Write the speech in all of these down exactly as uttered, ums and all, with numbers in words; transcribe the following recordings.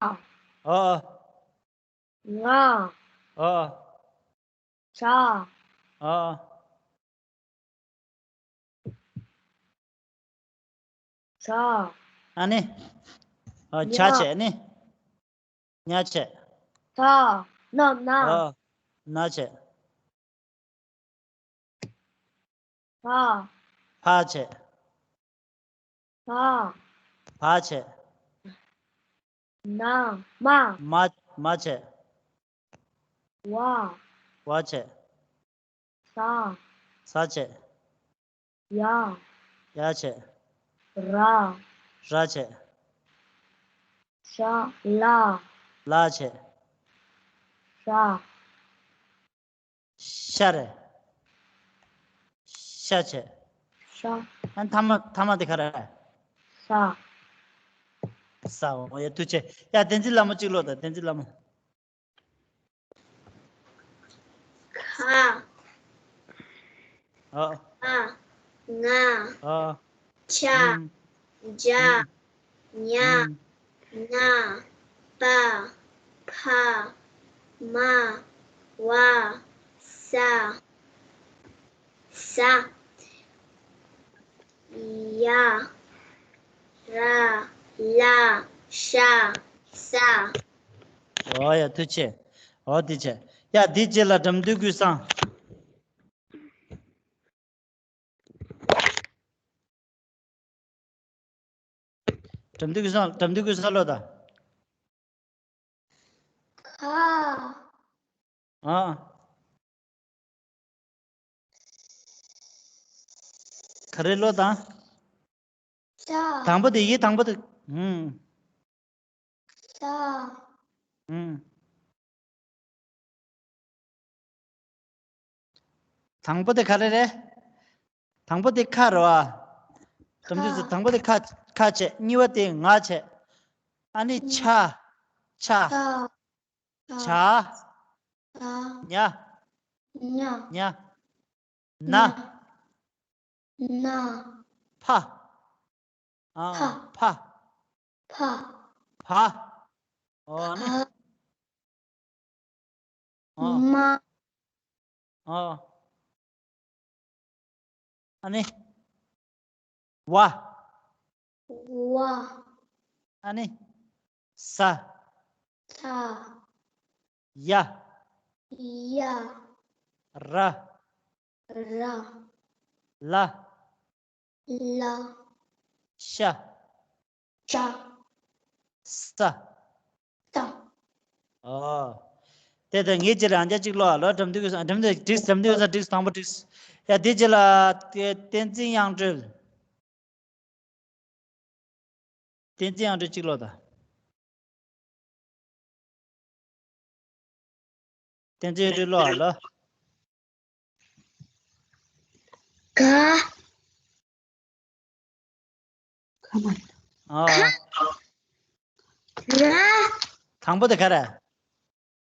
ཨ། ང་། ཨ། ཇ། ཨ། ཇ། ཨ་ནི། ཨ། ཇ་ཉ། བྱས་ནི། ཉ་བྱས། ད། ན་ན། ཨ། ན་བྱས། ཕ། ཕ་བྱས། བ། བ་བྱས། ན། མ། མ། མ་བྱས། བ། བ་བྱས། ས། ས་བྱས། ཡ། ཡ་བྱས། ར། ར་བྱས། ཤ། ལ། ལ་བྱས། ཤ། ཤ་རེད། ཤ་བྱས། ཤ། ཨ། ཐ་མ་ཐ་མ་དེ་ག་རེ། ས། ས། འོ་ཡ། ཐུགས་རྗེ་ཆེ། ཡ། བསྟན་འཛིན་ལྷ་མོ་གཅིག་ཀློག་དང་། བསྟན་འཛིན་ལྷ་མོ། ཁ། ཨ། ང་། ཨ། ཆ། ཨུམ། ཇ། ཨུམ། ཉ། ཨུམ། ན། པ། ཕ། མ། བ། ས། ས། ཡ། ར། ལ། ཤ། ས། འོ་ཡ། ཐུགས་རྗེ་ཆེ། འོ་དེ་བྱས། ཡ། དེའི་རྗེས་ལ་དགྲ་འདུལ་ཀུན་བཟང་། དགྲ་འདུལ་ཀུན་བཟང་། དགྲ་འདུལ་ཀུན་བཟང་ཀློག་དང་། ཁ། ཨ། ག་རེ་ཀློག་དང་། ཤ། དང་པོ་དེ། ཡི་དང་པོ་དེ། ཧུམ། ཤ། ཧུམ། དང་པོ་དེ་ག་རེ་རེད། དང་པོ་དེ་ཁ་རེད་པ། དང་པོ་དེ། ཁ། དང་པོ་དེ་ཁ། ཁ་བྱས། གཉིས་པ་དེ་ང་བྱས། ཨ་ནི་ཆ། ཆ། ཆ། ཆ། ཆ། ཉ། ཉ། ཉ། ན། ན། ན། ཕ། ཨ། ཕ། ཕ། ཕ། ཕ། ཨོ་ནི། ཕ། ཨ། མ། ཨ། ཨ་ནི། བ། བ། ཨ་ནི། ས། ས། ཡ། ཡ། ར། ར། ལ། ལ། ཤ། ཤ། ས། ས། ཨོ། དེ་ལྟར་ངའི་རྗེས་ལ་ཡང་བསྐྱར་གཅིག་ཀློག་ཨ། ལོ། དགྲ་འདུལ་ཀུན་བཟང་། དགྲ་འདུལ། འགྲིགས། དགྲ་འདུལ་ཀུན་བཟང་། འགྲིགས། དང་པོ་འགྲིགས། ཡ། དེའི་རྗེས་ལ་བསྟན་འཛིན་དབྱངས་སྒྲོལ། བསྟན་འཛིན་དབྱངས་སྒྲོལ་གཅིག་ཀློག་དང་། བསྟན་འཛིན་དབྱངས་སྒྲོལ་ཀློག་ཨ་ལོ། ག། ག་མ། ཨ། ག། ང་། དང་པོ་དེ་ག་རེ།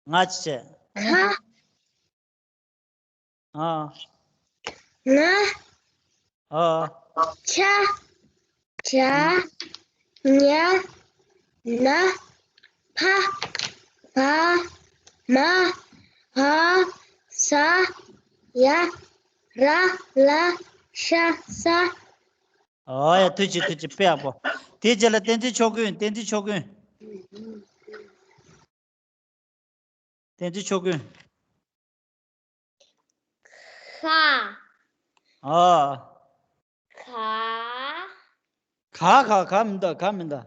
ང་བྱས། ཁ། ཨ། ང་། ཨ། ཆ། ཇ། ཉ། ན། ཕ། བ། མ། བ། ས། ཡ། ར། ལ། ཤ། ས། ཨོ་ཡ། ཐུགས་རྗེ་ཆེ། ཐུགས་རྗེ་ཆེ། དཔེ་ཡག་པོ། དེའི་རྗེས་ལ་བསྟན་འཛིན་ཕྱོགས་ཀུན། བསྟན་འཛིན་ཕྱོགས་ཀུན། བསྟན་འཛིན་ཕྱོགས་ཀུན། ཁ། ཨ། ག། ག། ག། ག་མི་འདུག་ག་མི་འདུག་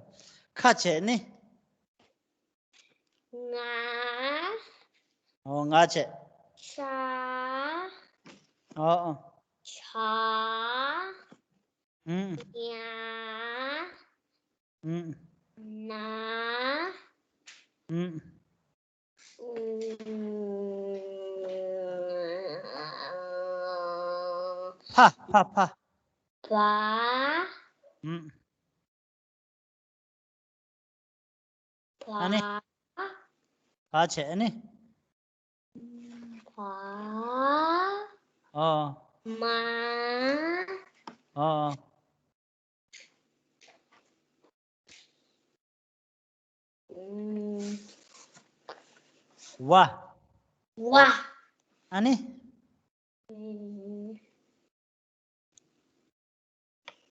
ཁ་བྱས་ནི། ང་། ཨོ། ང་བྱས། ཆ། ཨོ། ཨོ། ཇ། ཨུམ། ཉ། ཨུམ། ན། ཨུམ། ཕ། ཕ། ཕ། བ། ཨུམ། བ། ཨ་ནི། བ་བྱས་ཨ་ནི། བ། ཨོ། མ། ཨོ། ཝ། ཝ། ཨ་ནི།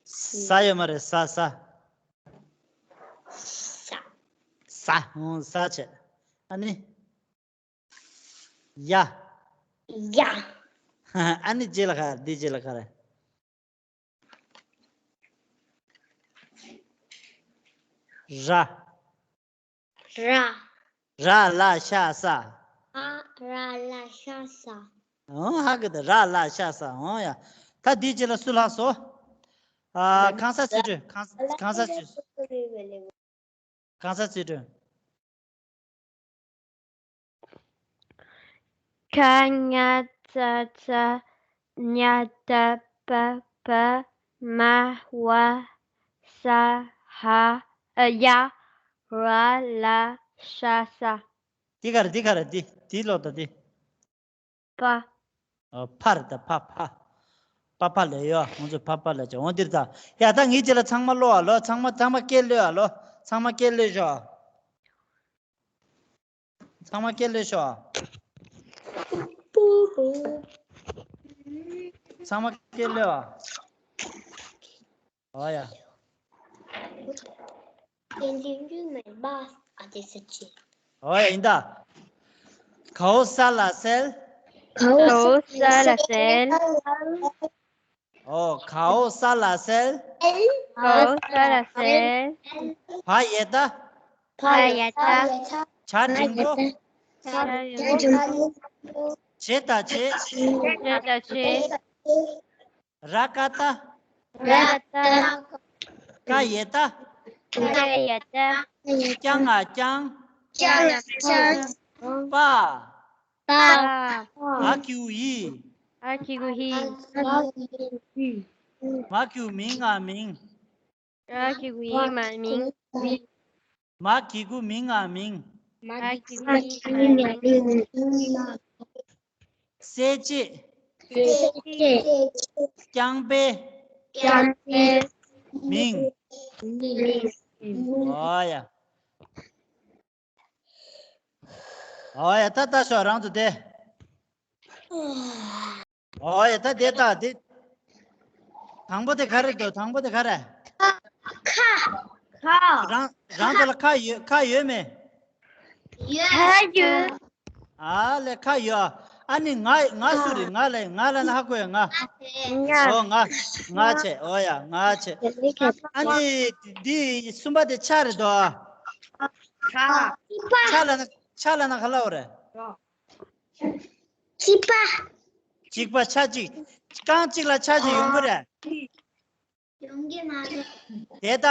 ས་ཡོད་མ་རེད། ས་ས། ས། ས། ཨོ་ས་བྱས། ཨ་ནི། ཡ། ཡ། ཨ་ནི་རྗེས་ལ་ག་རེ། འདི་རྗེས་ལ་ག་རེ། ར། ར། ར་ལ་ཤ་ས། ཨ། ར་ལ་ཤ་ས། ཨོ་ཧ་གི་ད། ར་ལ་ཤ་ས། ཨོ་ཡ། ད་འདི་རྗེས་ལ་སུ་ལྷག་སོང་། ཨ། གང་ས་ཚུལ་ཁྲིམས། གང་གང་ས་ཚུལ། གང་ས་ཚུལ་ཁྲིམས། ཁ་ཉ་ཚ་ཚ་ཉ་ད་པ་པ་མ་ཝ་ས་ཧ་ཨ་ཡ་ར་ལ་ཤ་ས། འདི་ག་རེ། འདི་ག་རེ། འདི་འདི་ཀློག་ད་འདི། པ། ཨ། ཕ་རེད་ད། ཕ་ཕ། པ་ཕ་ལབ་ཡོད། ང་ཚོ་ཕ་ཕ་ལབ་ཀྱང་འོ་འདིར་ད། ཡ་ད་ངེད་ཀྱི་ལ་ཚང་མ་ཀློག་ཨ་ལོ། ཚང་མ་ཚང་མ་སྐད་ལོས་ཨ་ལོ། ཚང་མ་སྐད་ལོས་ཤོག་ཚང་མ་སྐད་ལོས་ཤོག་ཚང་མ་སྐད་ལོས་ཨ། ཨོ་ཡ། ཨོ་ཡ་ཡིན་ད། གའོ་ས་ལ་སེལ། གའོ་ས་ལ་སེལ། ཨོ། གའོ་ས་ལ་སེལ། གའོ་ས་ལ་སེལ། བ་ཡ་བཏགས། བ་ཡ་བཏགས། བྱ་འབྲིང་པོ། བྱ་འབྲིང་པོ། བྱེད་དང་བྱེད། བྱེད་དང་བྱེད། ར་ཀ་བཏགས། ར་ཀ་བཏགས། ཀ་ཡ་བཏགས། ཀ་ཡ་བཏགས། རྐྱང་ང་རྐྱང་། རྐྱང་ང་རྐྱང་། པ། པ། འ་གི་གུ་འི། འ་གི་གུ་འི། མ་གི་གུ་མི་ང་མིང་། འ་གི་གུ་འི་མ་མིང་། མ་གི་གུ་མི་ང་མིང་། མ་གི་གུ་མི་ང་མིང་། གསལ་བྱེད། གསལ་བྱེད། རྐྱང་པའི། རྐྱང་པའི། མིང་། མིང་། ཨོ་ཡ། ཨོ་ཡ། ད་ལྟ་ཤོག་རང་ཚོ་དེ། ཨོ་ཡ། ད་དེ་ལྟ་དེ། དང་པོ་དེ་ག་རེ་འདུག་དང་པོ་དེ་ག་རེ། ཁ། ཁ། རང་རང་ཚོ་ལ་ཁ་ཡོད། ཁ་ཡོད་མེད། ཡོད། ཁ་ཡོད། ཨ་ལས། ཁ་ཡོད། ཨ་ནི་ང་། ང་སུ་རེད། ང་ལ། ང་ལ་ན་ཧ་གོ་ཡ། ང་། ང་། ཨོ་ང་། ང་བྱས། ཨོ་ཡ། ང་བྱས། ཨ་ནི་འདི་གསུམ་པ་དེ་ཆ་རེད་དོ། ཆ། ཆ་ལ་ན། ཆ་ལ་ན་ག་ལ་འོ་རེད། གཅིག་པ། གཅིག་པ། ཆ་གཅིག་རྐང་གཅིག་ལ་ཆ་གཅིག་ཡོང་གི་རེད། ཡོང་གི་མ་རེད། དེ་ལྟ།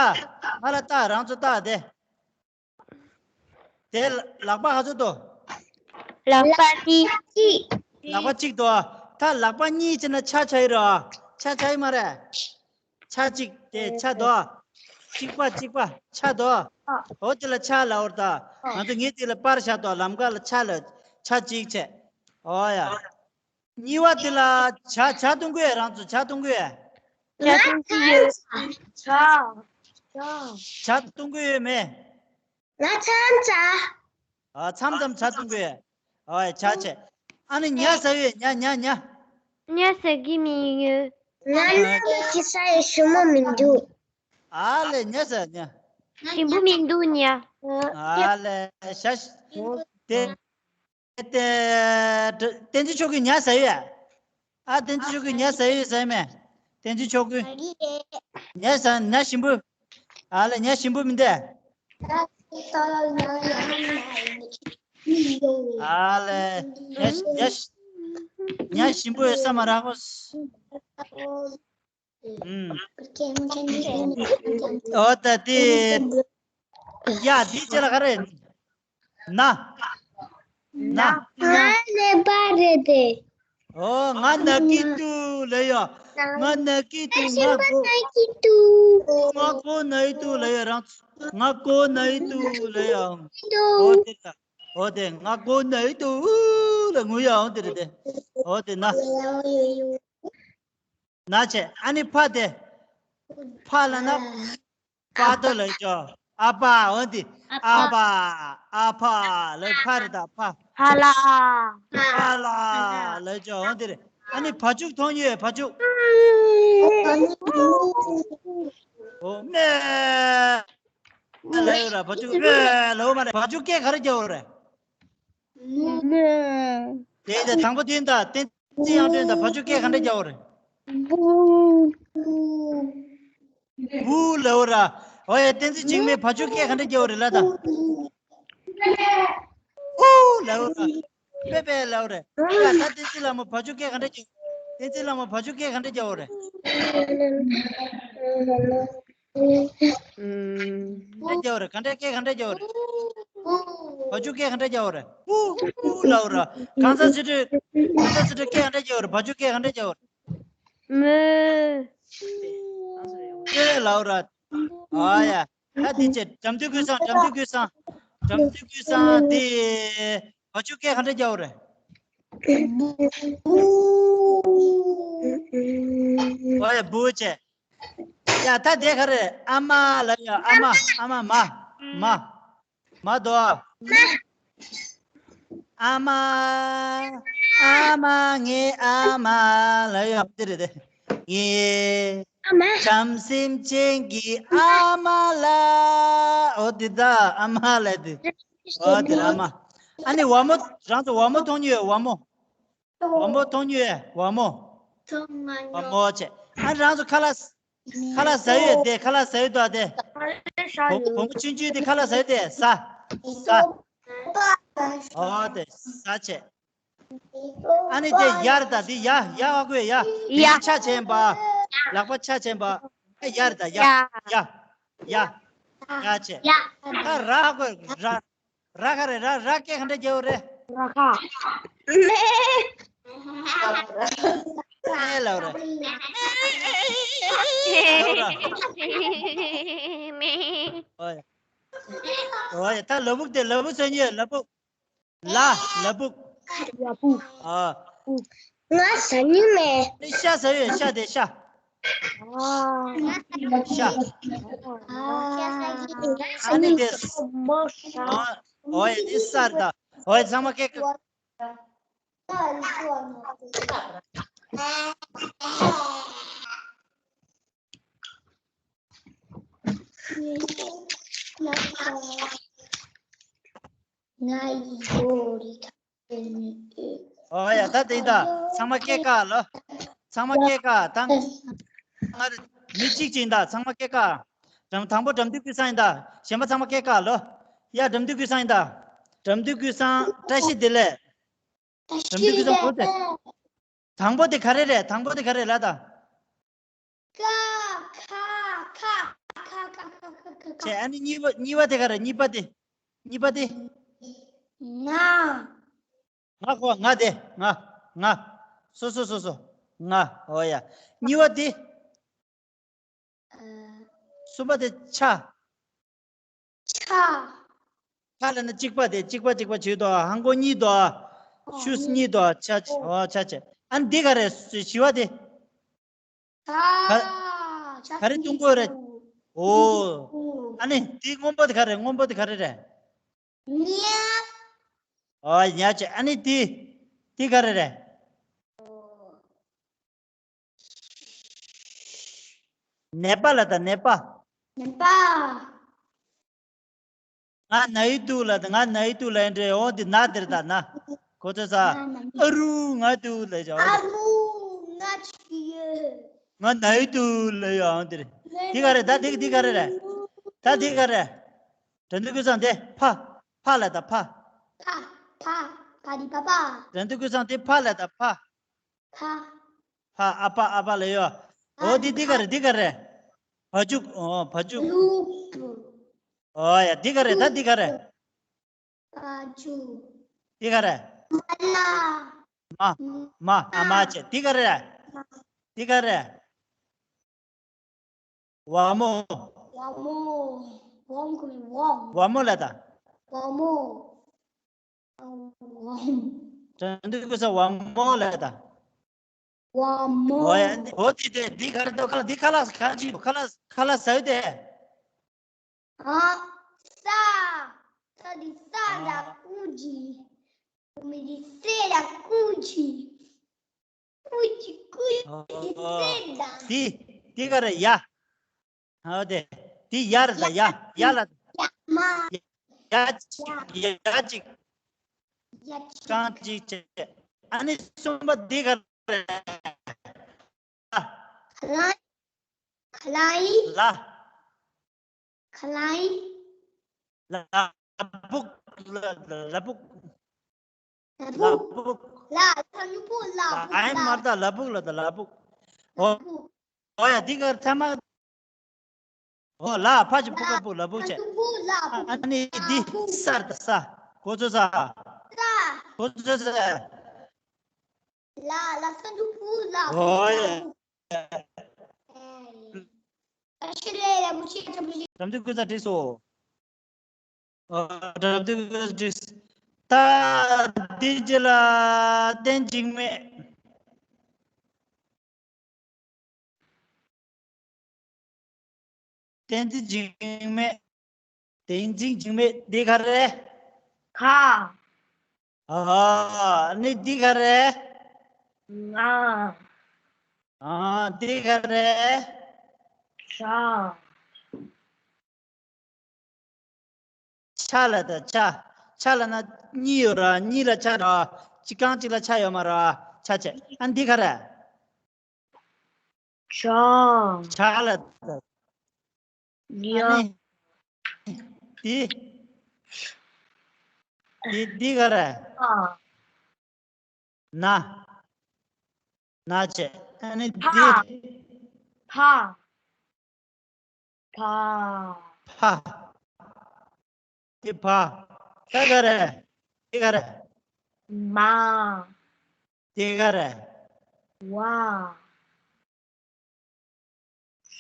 ང་ལ་ལྟ། རང་ཚོ་ལྟ་དེ། དེ་ལག་པ་ག་ཚོད་འདུག་ལག་པ་གཅིག་ལག་པ་གཅིག་འདུག་ད་ལག་པ་གཉིས་བྱས་ན་ཆ་ཆ་ཡི་རེད། ཆ་ཆ་ཡི་མ་རེད། ཆ་གཅིག་དེ་ཆ་འདུག་གཅིག་པ། གཅིག་པ། ཆ་འདུག་འོ་དེ་ལ་ཆ་ལབ་པ་རེད་ད། ང་ཚོ་ངས་དེ་ལ་པར་བཞག་འདུག་ལམ་ཁ་ལ་ཆ་ལ་ཆ་གཅིག་བྱས། ཨོ་ཡ། གཉིས་པ་དེ་ལ་ཇ། ཇ་འཐུང་གི་ཡོད། རང་ཚོ་ཇ་འཐུང་གི་ཡོད། ཇ་འཐུང་གི་ཡོད། ཇ། ཇ། ཇ་འཐུང་གི་ཡོད་མེད། ང་མཚམས་མཚམས། ཨ། མཚམས་མཚམས་ཇ་འཐུང་གི་ཡོད། ཨོ་ཡ། ཇ་བྱས། ཨ་ནི་ཉ་ཟ་ཡོད། ཉ། ཉ། ཉ། ཉ་ཟ་གི་མི་ཡོད། ང་ནི་ཁྱི་ས་ཡི་ཞིམ་པོ་མི་འདུག་ཨ་ལས། ཉ་ཟ། ཉ། ཞིམ་པོ་མི་འདུག་ཉ། ཨ་ལས། ཤ་ཤ། དེ། ཏེ། བསྟན་འཛིན་ཆོས་སྐུ་ཉ་ཟ་ཡོད། ཨ། བསྟན་འཛིན་ཆོས་སྐུ་ཉ་ཟ་ཡོད་ཟེར་མེད། བསྟན་འཛིན་ཆོས་སྐུ། ཉ་ཟ། ཉ་ཞིམ་པོ། ཨ་ལས། ཉ་ཞིམ་པོ་མི་འདུག་ཨ་ལས། ཉ་ཉ་ཉ་ཞིམ་པོ་ཡོད་ས་མ་རག་གོ། ཨུམ། ཨོ་ད་དེ། ཡ། དེ་ཅི་ལ་ག་རེ། ན། ན། ང་ནད་པ་རེད་དེ། ཨོ། ང་ན་གི་འདུག་ལབ་ཡ། ང་ན་གི་འདུག་ང་མགོ་ན་གི་འདུག་ང་མགོ་ན་གི་འདུག་ལབ་ཡ། རང་། ང་མགོ་ན་གི་འདུག་ལབ་ཡ། ཨོ་དེ་ལ། ཨོ་དེ། ང་མགོ་ན་གི་འདུག་ལ་ངུ་ཡ། ཨོ་དེ་རེད་དེ། ཨོ་དེ་ན། ན་བྱས། ཨ་ནི་ཕ་དེ། ཕ་ལབ་ན། པ་ཏོ་ལབ་ཀྱོ། ཨ་ཕ། འོ་དེ། ཨ་ཕ། ཨ་ཕ། ལ་ཕ་རེད་ད་ཕ། ཕ་ལ། ཕ་ལ། ལ་ཅོ། འོ་དེ་རེད། ཨ་ནི་བ་ཕྱུགས་མཐོང་ཡོད། བ་ཕྱུགས། འོ་མེ། ལ་ཡོད་ར། བ་ཕྱུགས་མེ་ལ་འོ་མ་རེད། བ་ཕྱུགས་སྐད་ག་རེ་རྒྱག་འོ་རེད། དེ་དེ་དང་པོ་དེ་ཡིན་ད། བསྟན་འཛིན་དབྱངས་སྒྲོན་ད་བ་ཕྱུགས་སྐད་ག་འདྲ་རྒྱག་འོ་རེད། བུ་ལ་འོ་ར། འོ་ཡ། བསྟན་འཛིན་འཇིགས་མེད་བ་ཕྱུགས་སྐད་ག་འདྲ་རྒྱག་འོ་རེད་ལ་ད། ཨུ་ལ་འོ་ར། པེ་པེ་ལ་འོ་རེད། ཡ་ད་བསྟན་འཛིན་ལྷ་མོ་བ་ཕྱུགས་སྐད་ག་འདྲ་རྒྱག་བསྟན་འཛིན་ལྷ་མོ་བ་ཕྱུགས་སྐད་ག་འདྲ་རྒྱག་འོ་རེད། ག་འདྲ་རྒྱག་འོ་རེད། ག་འདྲ་སྐད་ག་འདྲ་རྒྱག་འོ་རེད། བ་ཕྱུགས་སྐད་ག་འདྲ་རྒྱག་འོ་རེད། ཨུ་ཨུ་ལ་འོ་ར། གང་ཟག་ཚིག་འབྲུ། གང་ཟག་ཚིག་འབྲུ་སྐད་ག་འདྲ་རྒྱག་འོ་རེད། བ་ཕྱུགས་སྐད་ག་འདྲ་རྒྱག་འོ་རེད། མེ། ཨེ་ལ་འོ་ར། ཨ་ཡ། ད་འདི་བྱས། འགྲམ་དུས་ཀུན་བཟང་། འགྲམ་དུས་ཀུན་བཟང་། འགྲམ་དུས་ཀུན་བཟང་དེ་བ་ཕྱུགས་སྐད་ག་འདྲ་རྒྱག་འོ་རེད། འོ་ཡ། བུ་བྱས། ཡ་ད་དེ་ག་རེ། ཨ་མ་ལ་ཡ། ཨ་མ། ཨ་མ། མ། མ། མ་དོ། ཨ་མ། ཨ་མ། ངའི་ཨ་མ་ལ་ཡ། དེ་རེད་དེ། ངའི་ཨ་མ། བྱམས་སེམས་ཅན་གྱི་ཨ་མ་ལ། འོ་དེ་ད་ཨ་མ་ལ་དེ། འོ་དེ་ཨ་མ། ཨ་ནི་བ་མོ། རང་ཚོ་བ་མོ་མཐོང་མྱོང་ཡོད། བ་མོ། བ་མོ་མཐོང་མྱོང་ཡོད། བ་མོ། མཐོང་མ་མྱོང་། བ་མོ་བྱས། ཨ་ནི་རང་ཚོ་ཁ་ལག་ཁ་ལག་ཟ་ཡོད་དེ། ཁ་ལག་ཟ་ཡོད་དོ་དེ། བུ་བུ་མོ་ཆུང་ཆུང་དེ་ཁ་ལག་ཟ་ཡོད་དེ། ཟ། ཟ། འོ་དེ་ཟ་བྱས། ཨ་ནི་དེ་ཡ་རེད་ད། དེ་ཡ། ཡ་ཧ་གོ་ཡ། ཡ། དེ་ཡ། ཆ་ཆེན་པ། ལག་པ་ཆ་ཆེན་པ། ཨ་ཡ་རེད་ད། ཡ། ཡ། ཡ། ཡ། ཡ་བྱས། ཡ། ད་ར་ཧ་གོ་ར། ར་ག་རེ། ར། ར་སྐད་ག་འདྲ་རྒྱག་འོ་རེད། ར་ཁ། ཨེ་ལ་འོ་རེད། ལ་འོ་ར། ཨོ་ཡ། ཨོ་ཡ། ད་ལ་ཕུག་དེ། ལ་ཕུག་ཟ་མྱོང་ཡོད། ལ་ཕུག་ལ། ལ་ཕུག་ལ་ཕུག་ཨ། ཕུག་ང་ཟ་མྱོང་མེད། ཤ་ཟ་ཡོད། ཤ་དེ་ཤ། ཨ། ཤ། ཨ། ཨ་ནི་དེ། ཨ། ཨོ་ཡ། དེ་ས་རེད་ད། ཨོ་ཡ། ཚང་མ་སྐད། ང་ཡི་ཡོ་རི་ཁ་ཨོ་ཡ། ད་དེ་ཡིན་ད། ཚང་མ་སྐད་བཀག་ལོ། ཚང་མ་སྐད་བཀག་ད་ང་མི་གཅིག་ཅིག་ཡིན་ད། ཚང་མ་སྐད་བཀག་དང་པོ་འགྲམ་དུས་ཀུན་བཟང་ཡིན་ད། གཞན་པ་ཚང་མ་སྐད་བཀག་ལོ། ཡ། འགྲམ་དུས་ཀུན་བཟང་ཡིན་ད། འགྲམ་དུས་ཀུན་བཟང་། བཀྲ་ཤིས་བདེ་ལེགས། འགྲམ་དུས་ཀུན་བཟང་བོ་དེ། དང་པོ་དེ་ག་རེ་རེད། དང་པོ་དེ་ག་རེ་ལ་ད། ཀ་ཁ་ཁ་ཁ་ཁ་ཁ་ཁ་ཁ། བྱས། ཨ་ནི་གཉིས་པ། གཉིས་པ་དེ་ག་རེ། གཉིས་པ་དེ། གཉིས་པ་དེ། ང་། ང་གོ། ང་དེ། ང་། ང་། སོ་སོ་སོ་སོ། ང་། ཨོ་ཡ། གཉིས་པ་དེ། གསུམ་པ་དེ་ཆ། ཆ། ཆ་ལབ་ན་གཅིག་པ་དེ། གཅིག་པ་གཅིག་པ་བྱེད་དོ། ཧང་གོ་གཉིས་དོ། ཤུས་གཉིས་དོ། ཆ་ཆ། ཨོ་ཆ་ཆ། ཨ་ནི་འདི་ག་རེ། བཞི་བ་དེ། ག་ག་རེ་གཏོང་དགོས་རེད། ཨོ། ཨ་ནི་འདི་སྔོན་པོ་དེ་ག་རེ། སྔོན་པོ་དེ་ག་རེ་རེད། ཉ། ཨོ་ཉ་བྱས། ཨ་ནི་འདི་འདི་ག་རེ་རེད། ནད་པ་ལ་ད། ནད་པ། ནད་པ། ང་ན་ཡི་འདུག་ལ་ད། ང་ན་ཡི་འདུག་ལ་ཡིན་འདྲེ། འོ་འདི་ན་དེར་ད་ན། གོ་ཚོད་ས། ཨ་རུ་ང་འདུག་ལ་བྱ། ཨ་རུ་ང་ཆི་ཡོད། ང་ན་ཡི་འདུག་ལ་ཡོད་འདིར། འདི་ག་རེ། ད་འདི་འདི་ག་རེ་རེད། ད་འདི་ག་རེ། འགྲམ་དུས་ཀུན་བཟང་དེ་ཕ། ཕ་ལ་ད་ཕ། ཕ། ཕ། ཕ་རི་པ་པ། འགྲམ་དུས་ཀུན་བཟང་དེ་ཕ་ལ་ད་ཕ། ཕ། ཕ། ཨ་ཕ། ཨ་ཕ་ལ་ཡོད། འོ་འདི་འདི་ག་རེ། འདི་ག་རེ། བ་ཕྱུགས། ཨོ་བ་ཕྱུགས། ལུག་ཨོ་ཡ། འདི་ག་རེ། ད་འདི་ག་རེ། བ་ཕྱུགས། འདི་ག་རེ། མ་ལ། མ། མ། ཨ་མ་བྱས། འདི་ག་རེ། འདི་ག་རེ། བ་མོ། བ་མོ། བ་མོ་ལ་ད། བ་མོ། འགྲམ་དུས་ཀུན་བཟང་བ་མོ་ལ་ད། བ་མོ། འོ་ཡ། འོ་དེ་དེ་འདི་ག་རེ་འདུག་ཁ་ལག་འདི་ཁ་ལག་གང་ཅི་ཁ་ལག་ཁ་ལག་ཟ་ཡོད་དེ། ཨ། ས། ས་འདི་ས་ལ་ཨ། ཀུ་ཅི། ཀུ་མི་འདི་ས་ལ་ཀུ་ཅི། ཀུ་ཅི་ཀུ་ཨ། ཅི་ས་ལ། འདི་འདི་ག་རེ་ཡ། ཨ་དེ། འདི་ཡ་རེད་ད་ཡ། ཡ་ལ། ཡ་མ། ཡ་ཅིག་ཡ་ཅིག་ཡ་ཅིག་རྐང་གཅིག་བྱས། ཨ་ནི་གསུམ་པ་འདི་ག་རེ། ཁ་ལ། ཁ་ལ་ཡི། ལ། ཁ་ལ་ཡི། ལ་ཕུག་ལ་ལ་ཕུག་ལ་ཕུག་ལ་ལ་ཕུག་ལ་ལ་ཕུག་ལ་ཨ་ཡིན་མར་ད་ལ་ཕུག་ལ་ད་ལ་ཕུག་ཨོ། ཨོ་ཡ་འདི་གར་ཐ་མ། ཨོ་ལ་ཕ་ཅི་ཕུག་ག་ཕུག་ལ་ཕུག་བྱས། ཨ་ནི་འདི་ས་རེད་ད་ས། གོ་ཚོད་ས། གོ་ཚོད་ས། ལ་ལ་ས་འདུག་ཕུག་ལ་ཕུག་ཨོ་ལ་ཡ། ཕུག་ཨ་ཤི་རེ་ལ་མུ་ཤི་ཁྲ་མུ་ཤི། རབ་འདོད་ཀུན་བཟང་བྲིས་སོ། ཨ་རབ་འདོད་ཀུན་བཟང་བྲིས། ད་འདི་རྗེས་ལ་རྟེན་འཇིགས་མེད། བསྟན་འཛིན་འཇིགས་མེད། བསྟན་འཛིན་འཇིགས་མེད་འདི་ག་རེ། ཁ། ཨ་ནི་འདི་ག་རེ། ང་། ཨ་འདི་ག་རེ། ཤ། ཆ་ལ་ད་ཆ། ཆ་ལ་ན་གཉིས་ཡོད་ར། གཉིས་ལ་ཆ་ར། གཅིག་རྐང་གཅིག་ལ་ཆ་ཡོད་མ་ར། ཆ་བྱས། ཨ་འདི་ག་རེ། ཆ། ཆ་ལ་ད། ཡ། ཨ་ནི། འདི། འདི་འདི་ག་རེ། ཨ། ན། ན་བྱས། ཨ་ནི་འདི། ཕ། ཕ། ཕ། ཕ། འདི་ཕ། ད་ག་རེ། འདི་ག་རེ། མ། འདི་ག་རེ། བ།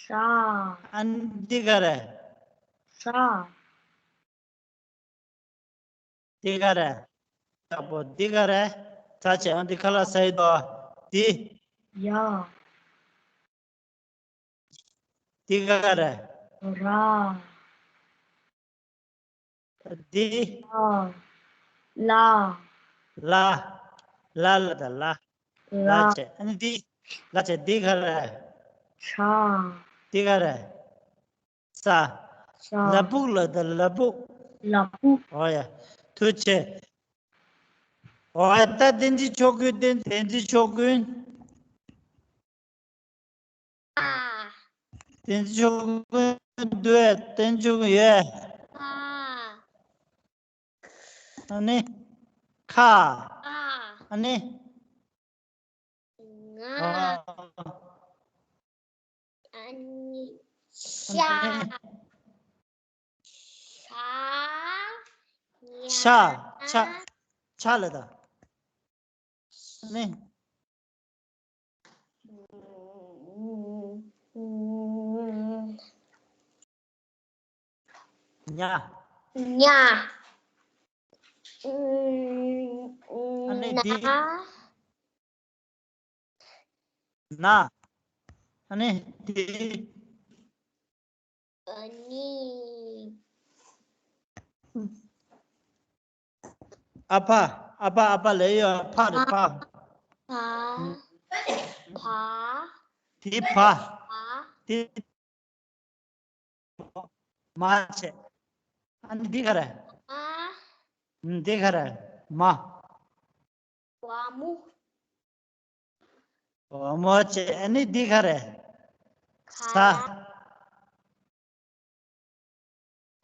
ཤ། ཨ་འདི་ག་རེ། ཤ། འདི་ག་རེ། ཡག་པོ་འདི་ག་རེ། ད་བྱས་ཨ་འདི་ཁ་ལག་ཟ་ཡི་འདུག་འདི། ཡ། འདི་ག་རེ། ར། འདི། ལ། ལ། ལ་ལ་ད་ལ། ལ་ལ། བྱས། ཨ་ནི་འདི། ལ་བྱས་འདི་ག་རེ། ཤ། འདི་ག་རེ། ས། ས། ལ་ཕུག་ལ་ད་ལ་ཕུག་ལ་ཕུག་ཨོ་ཡ། ཐུགས་རྗེ་ཆེ། ཨོ་ཡ། ད་བསྟན་འཛིན་ཆོས་ཀུན། བསྟན་བསྟན་འཛིན་ཆོས་ཀུན། ཨ། བསྟན་འཛིན་ཆོས་ཀུན་འདུག་བསྟན་འཛིན་ཆོས་ཀུན་ཡོད། ཨ། ཨ་ནི། ཁ། ཨ། ཨ་ནི། ང་། ཨ། ཨ་ནི། ཤ། ཨ་ནི། ཤ། ཤ། ཤ། ལ་ད། ཨ་ནི། ཉ། ཉ། ཨ་ནི་འདི། ན། ན། ཨ་ནི་འདི། ཨ་ནི། ཨ་ཕ། ཨ་ཕ། ཨ་ཕ་ལབ་ཡོད། ཕ་རེད་ཕ། ཕ། ཕ། དེ་ཕ། ཕ། དེ། མ་བྱས། ཨ་ནི་འདི་ག་རེ། མ། འདི་ག་རེ། མ། བ་མོ། བ་མོ་བྱས། ཨ་ནི་འདི་ག་རེ། ས། ཁ།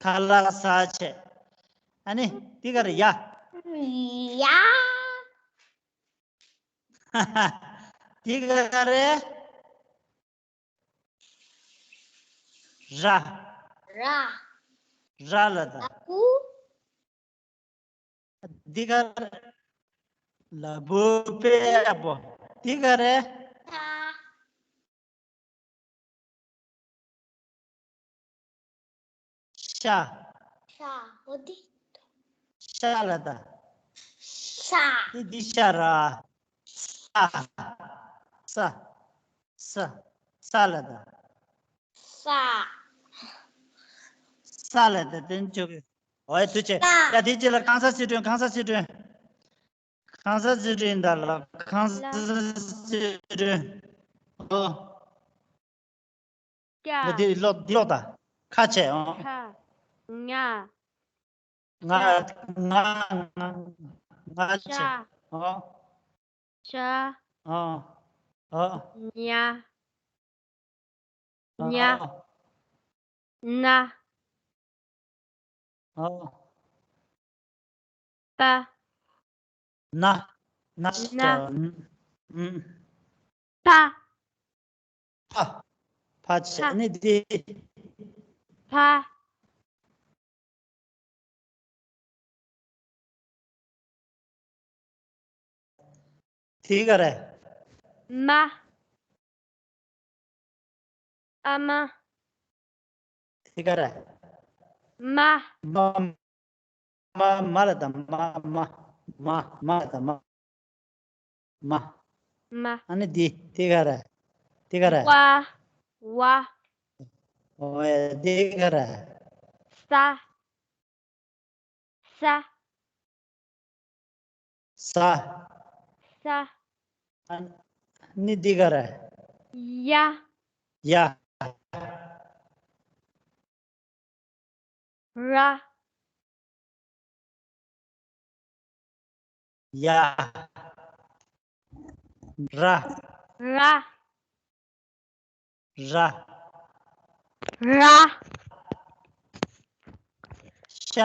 ཁ་ལ་ས་བྱས། ཨ་ནི་འདི་ག་རེ། ཡ། ཡ། འདི་ག་རེ། ར། ར། ར་ལ་ད། ལ་ཕུག་འདི་ག་རེ། ལ་ཕུག་དཔེ་ཡག་པོ། འདི་ག་རེ། ཤ། ཤ། ཤ། འོ་འདི། ཤ་ལ་ད། ཤ། འདི་འདི་ཤ་ར། ས། ས། ས། ས་ལ་ད། ས། ས་ལ་དེ་བསྟན་ཆོག་གི། འོ་ཡ་ཐུགས་རྗེ་ཆེ། ཡ་དེ་རྗེས་ལ་ཁང་གསར་སི་ཁྲོན། ཁང་གསར་སི་ཁྲོན། ཁང་གསར་སི་ཁྲོན་ད་ལ་ཁང་གསར་སི་ཁྲོན། ཨོ། ཀྱ། ང་འདི་ཀློག་འདི་ཀློག་ད། ཁ་ཆེ་ཨོ། ཁ། ཉ། ང་ང་ང་ང་ཆེ་ཤ། ཨོ། ཤ། ཨོ། ཨོ། ཉ། ཉ། ཨོ། ན། ཨོ། པ། ན། ན། ན། ཨུམ། པ། ཕ། ཕ་ཆེ་ཕ། ནི་དེ། ཕ། དེ་ག་རེ། མ། ཨ་མ། དེ་ག་རེ། མ། མ། མ་མ་ལ་ད་མ་མ། མ་མ་ལ་ད་མ། མ། མ། ཨ་ནི་འདི་དེ་ག་རེ། དེ་ག་རེ། ཝ། ཝ། ཨོ་ཡ་དེ་ག་རེ། ས། ས། ས། ས། ཨ་ནི་འདི་ག་རེ། ཡ། ཡ། ར། ཡ། ར། ར། ར། ར། ཤ།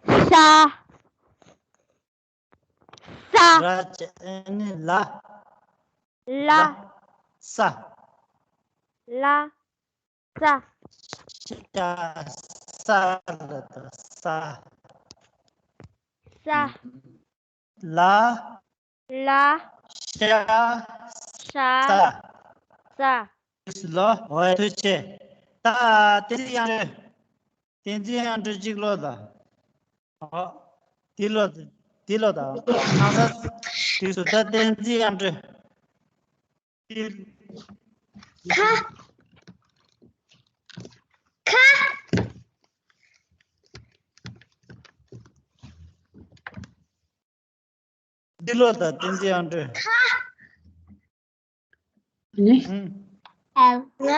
ཤ། ས། ར་ཅན་ལ། ལ། ལ། ས། ལ། ས། ཤ། ས་ལ་ད་ས། ས། ལ། ལ། ཤ། ཤ། ས། ས། ལོ། འོ་ཐུགས་རྗེ་ཆེ། ད་བསྟན་འཛིན་དབྱངས་སྒྲོལ། བསྟན་འཛིན་དབྱངས་སྒྲོལ་གཅིག་ལོ་ད། ཨོ། འདི་ལོ། འདི་ལོ་དང་། ཁང་གསར། དུས་སུ་ད་བསྟན་འཛིན་དབྱངས་སྒྲོལ། ཁ། ཁ། འདི་ལོ་དང་བསྟན་འཛིན་དབྱངས་སྒྲོལ། ཁ། ནི། ཨུམ། ང་།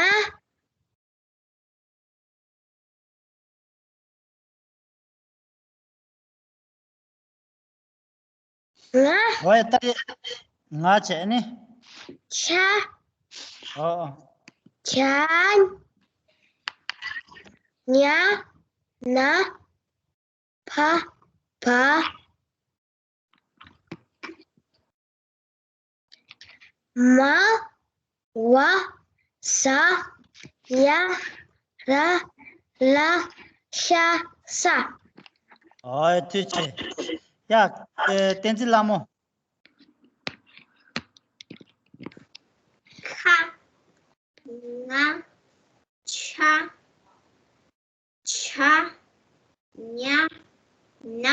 ང་། འོ་ཡ་ད་ཡ། ང་བྱས་ནི། ཆ། ཨོ། ཆ། ཉ། ན། ཕ། བ། མ། བ། ཟ། ཡ། ར། ལ། ཤ། ས། ཨོ་ཐུགས་རྗེ་ཆེ། ཡ། བསྟན་འཛིན་ལྷ་མོ། ཁ། ང་། ཆ། ཆ། ཉ། ན།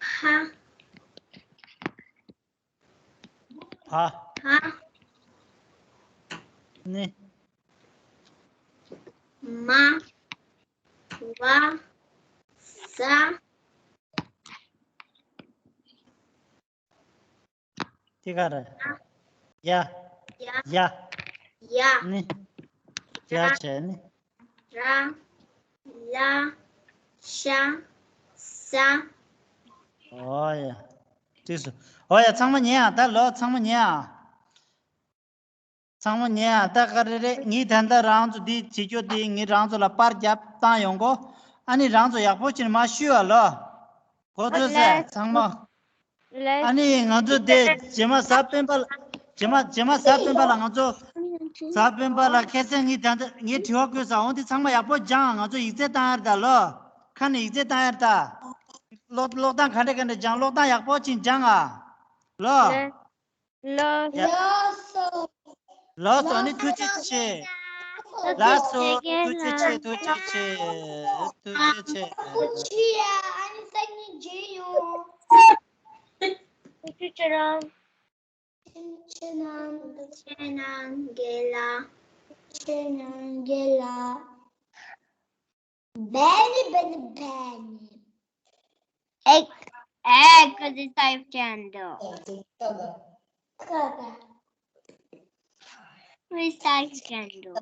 ཕ། ཕ། ཕ། ནི། མ། བ། ཟ། དེ་ག་རེ། ཡ། ཡ། ཡ། ནི། ཡ་བྱས་ནི། ར། ལ། ཤ། ས། ཨོ་ཡ། དུས་སུ། ཨོ་ཡ་ཚང་མ་ཉན་ཨ། ད་ལོ་ཚང་མ་ཉན་ཨ། ཚང་མ་ཉན་ཨ། ད་ག་རེ་རེད། ངས་ད་ལྟ་རང་ཚོ་འདི་བྱེད་རྒྱུ་དེ་ངས་རང་ཚོ་ལ་པར་རྒྱབ་བཏང་ཡོང་གོ། ཨ་ནི་རང་ཚོ་ཡག་པོ་བྱས་ནས་མར་བཤུས་ཨ་ལོ། གོ་ཐོས་ས་ཚང་མ། ཨ་ནི་ང་ཚོ་དེ་རྗེས་མ་གཟའ་སྤེན་པ་ལ། རྗེས་མ་རྗེས་མ་གཟའ་སྤེན་པ་ལ་ང་ཚོ། གཟའ་སྤེན་པ་ལ་ཁ་སང་ངས་ད་ལྟ་ངས་དྲི་བ་བཀོད་ས། འོང་དེ་ཚང་མ་ཡག་པོ་སྦྱང་ཨ། ང་ཚོ་ཡིག་ཚད་བཏང་ཡར་ད་ལོ། ཁ་ནས་ཡིག་ཚད་བཏང་ཡར་ད། ཀློག་ཀློག་སྟངས་ག་འདྲ་ག་འདྲ་སྦྱང་། ཀློག་སྟངས་ཡག་པོ་ཅིག་སྦྱང་ཨ། ལོ། ལགས་སོ། ལགས་སོ། ཨ་ནི་ཐུགས་རྗེ་ཆེ། ལགས་སོ། ཐུགས་རྗེ་ཆེ། ཐུགས་རྗེ་ཆེ། ཐུགས་རྗེ་ཆེ། ཨ་ཁུ་ཆུ་ཡ། ཨ་ནི་སང་ཉིན་མཇལ་ཡོང་། ཐུགས་རྗེ་ཆེ་རང་། ཁྱེད་རྣམས། ཁྱེད་རྣམས་རྒན་ལགས། Bene, bene, bene. E, e cosa stai facendo? Cosa? Cosa stai facendo?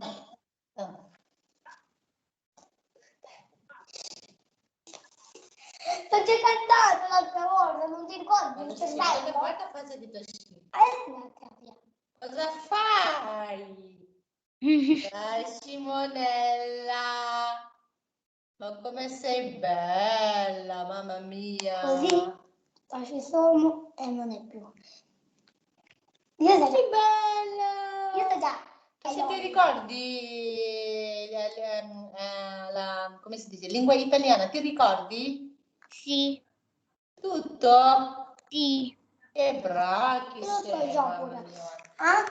Non c'è cantato l'altra volta, non ti ricordi? Non c'è stato. L'altra volta cosa hai detto? Adesso non ho capito. Cosa fai? Dai, Simonella, ma come sei bella, mamma mia. Così faccio sommo e non è più. Io so già. Che bella! Io so già. E se ti ricordi la, la, eh, la, come si dice, lingua italiana, ti ricordi? Sì. Tutto? Sì. Che brava che sei, mamma mia.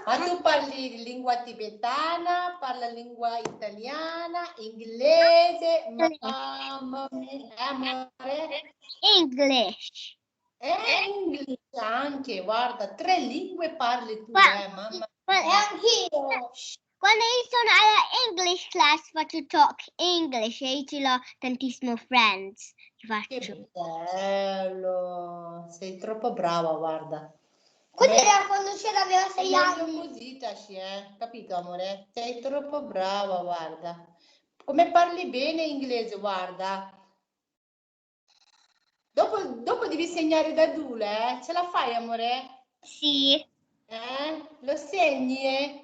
Ma tu parli lingua tibetana, parla lingua italiana, inglese, mamma mia, amore. English. E English anche, guarda, tre lingue parli tu, eh, mamma mia. E anch'io. Quando io sono alla English class faccio talk English e io ce l'ho tantissimo friends. Che faccio. Che bello, sei troppo brava, guarda. Quella era quando c'era, aveva sei anni. Meglio così, Tashi, eh? Capito, amore? Sei troppo brava, guarda. Come parli bene inglese, guarda. Dopo, dopo devi segnare da Dule, eh? Ce la fai, amore? Sì. Eh? Lo segni, eh?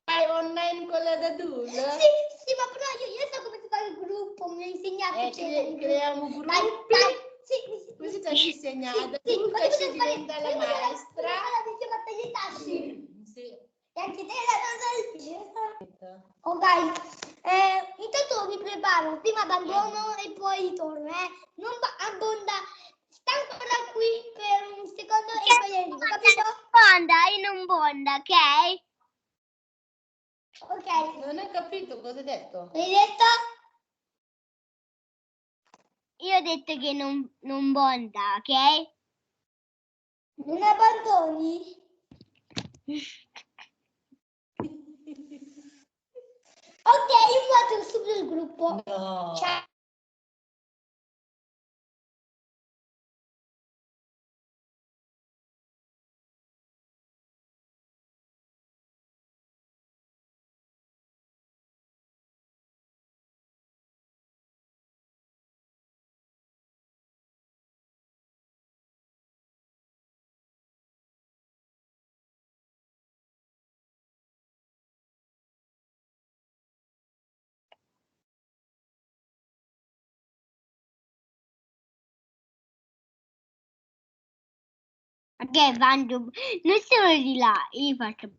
Fai online con la Dadul? Sì, sì, ma però io, io so come si fa il gruppo, mi ha insegnato. Eh, cioè, cre- creiamo gruppi. Dai, dai, sì, sì, sì. Così ti si insegna. Sì, sì, Dadul, ma che ci diventa la maestra. Sì. E anche te la cosa. Ok, eh, intanto mi preparo, prima abbandono e poi ritorno, eh. Non abbonda, sta ancora qui per un secondo e poi arrivo, capito? Bonda, io non bonda, ok? Ok. Non ho capito cosa hai detto. Hai detto? Io ho detto che non, non bonda, ok? Non abbandoni? Ok, io faccio subito il gruppo. No. Ciao. Ok, vado. Non sono di là, io faccio.